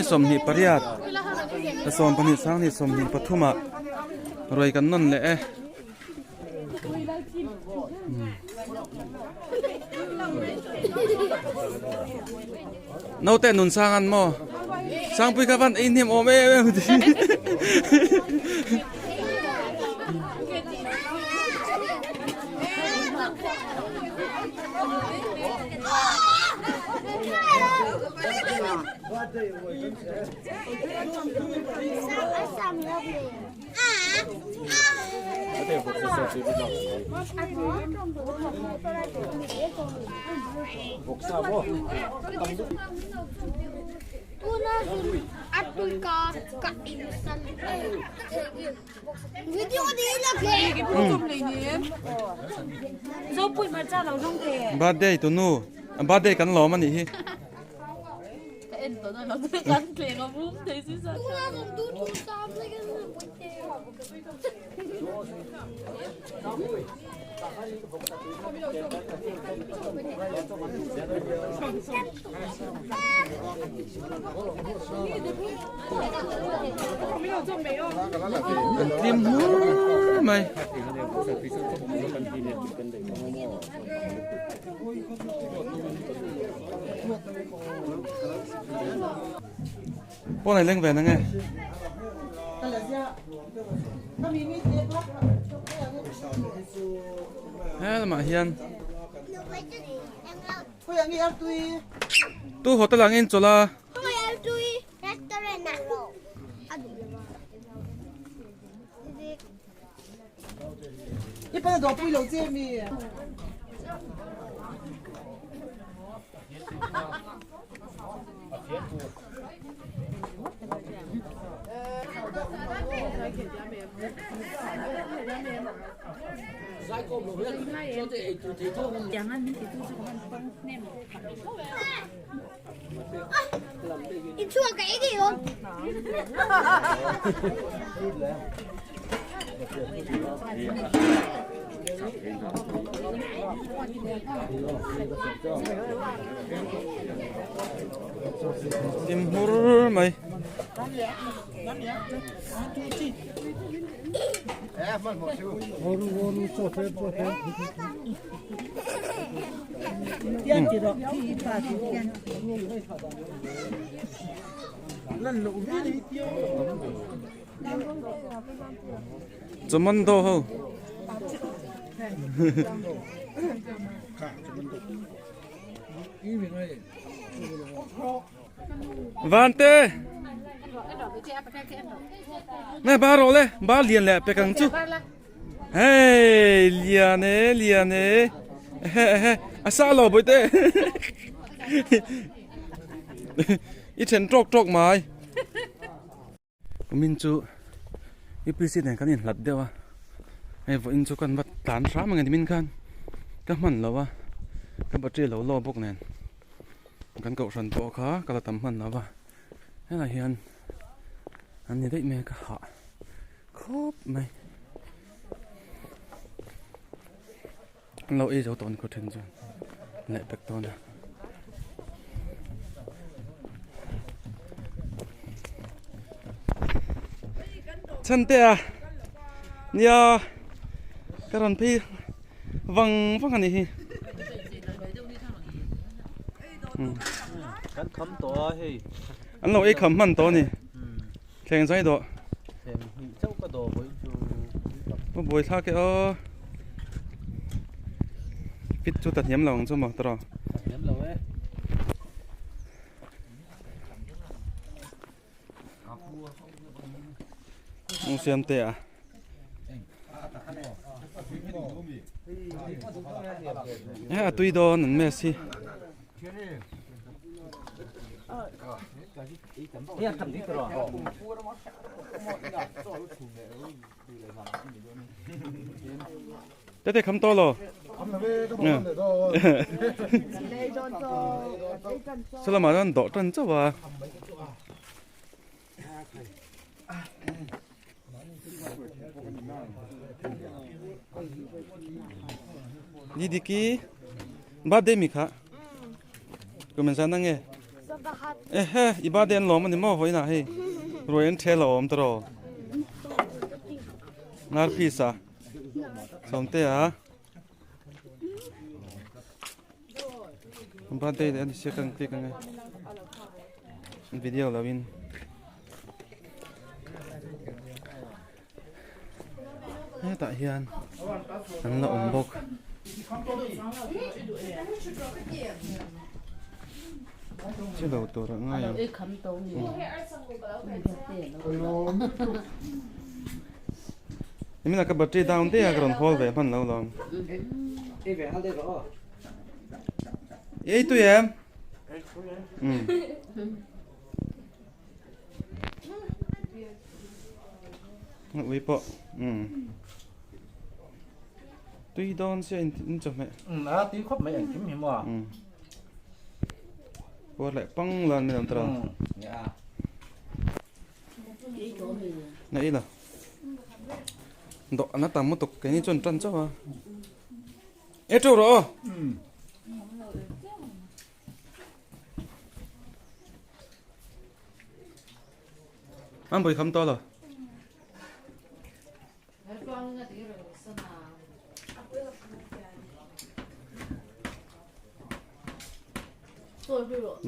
28 12 sang ni 23 ah ruai kan nawn leh e. Naute nun sang an maw? Sangpui kha van ei hnem awm em em ti. Birthday tunu birthday kan lawm anih hi. An tlim hmur mai. Pawn ai leng ve nang e. He lamah hian tu hotel ah nge in chawlh a. Tim hmur mai. Commando ho. Vante. Nè ba ro le, ba lian le pe kang chu. Hey, lian e, lian e. He he, a sa lo boi te. I then trawk trawk mai. Kumin chu UPC nen kan inhlat deuh a, hei vawiin chu kan va tlan hram ang e nimin khan ka hman lo a, ka battery a lo low bawk nen kan kohhran pawh kha ka la tam hman lo va, helaiah hian an ni daih mai a ka hah khawp mai. An lo ei zo tawh ni khaw then chuan leh pek dawn a. Chhan te a nia ka rawn phei vang vang a nih hi. Kan kham tawh a hei. An lo ei kham hman tawh a ni. Thleng zai dawh. Thleng hnih chauh ka dawh vawiin chu. Ka buai thlak e aw. Fit chu ta hniam lo ang chu maw tawrh. Ta hniam lo e. Nung siam te a. E a tui dawn an mess hi. Tete kham to lo. Salama ran do tan chawa. Ni diki birthday mi kha. Kumen sa nang e. Ehe, i birthday an lawm a ni maw vawiinah hei ruai an ṭhel a awm ta rawh. Ngar piece a Sawmtea birthday leh a ni sia ka click ange video lo in. Hetah hian an la awm bawk. Chi lo tur a ngai ang. Nimina ka battery down daih a ka rawn hawl ve hman lo lawm. Ei tui em? Ui pawh tui dawn sia in chawhmeh. A tui khawp mai engkim hi maw. Puar leh pang lan min awm ta lo. Na ila. Dawh an a tam lutuk keini chuan tan chauh a. E teuh rawh aw. An bui kham tawh lo.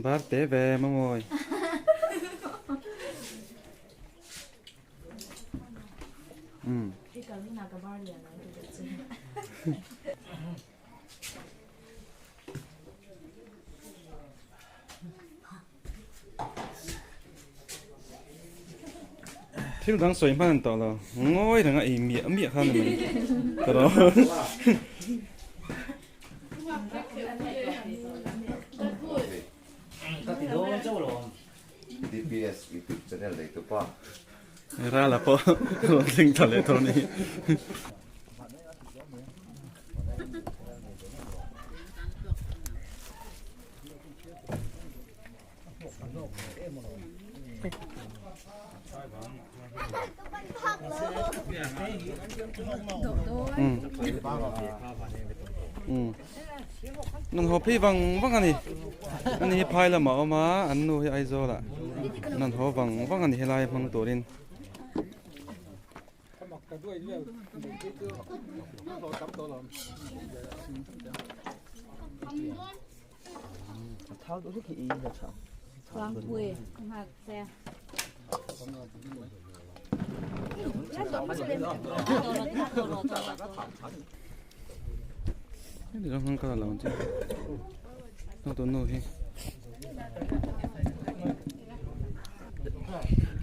Bar te ve mamawi. Um. Thil dang sawi hman an tawh lo ngawi reng a ei miah miah kha ni mai ka rawh. DPS YouTube channel nei tu pa. Rala pawh rawn thleng tha leh tawh a ni. Nan haw phei vang vang a ni ani hi phai lamah a awm a an nu hi Aizawl ah nan haw vang vang a ni helai hmang turin.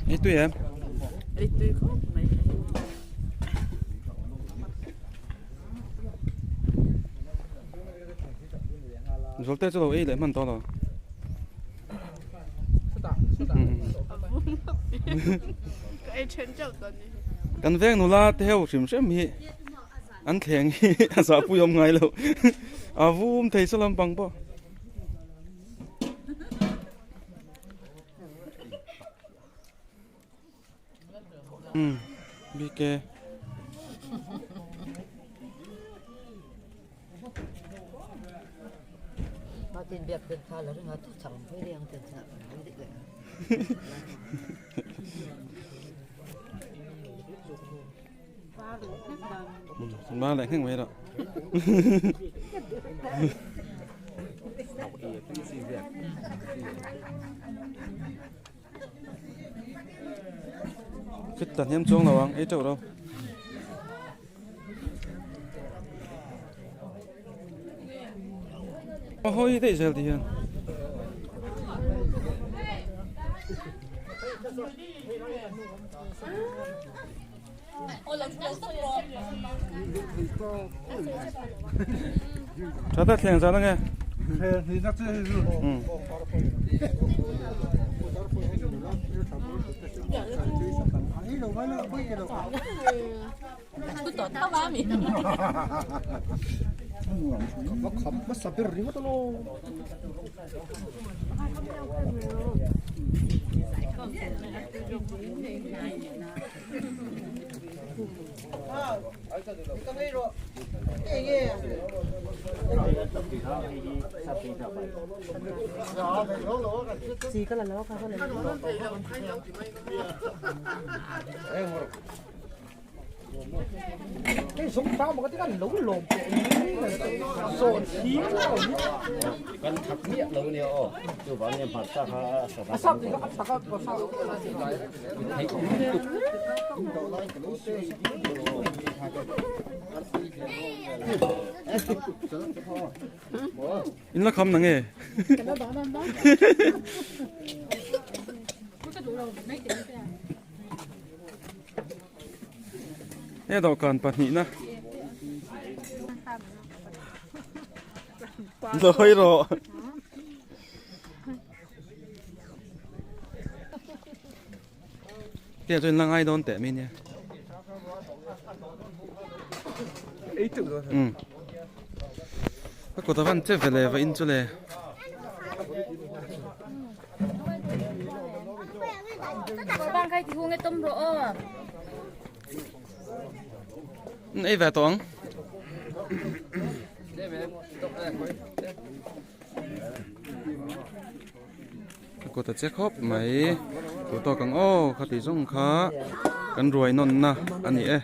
Ei tui em? Ei tui khawp mai. Zualte chu lo ei leh hman tawh lo. Ka ei then teuh tawh ni. Kan veng nula te ho hrim hrim hi an thleng hi a zahpui awm ngai lo. A vum thei sa lampang pawh. Um BK. Ba lại nghẹn vậy đó. Fit ta hniam chuang lo ang ei teuh lo. A hawi daih zel ti hian. Tha ta thleng zan ange. In la kham na nge? He dawhkan pahnihna Lawi rawh. Tia chuan la ngai dawn teh mai nia. Um. Ka kut a van che ve le va in chu le. Ei ve tawh ang. Ka kut a che khawp mai. Duh tawk ang aw kha tih zawng kha kan ruai nawnna a ni e.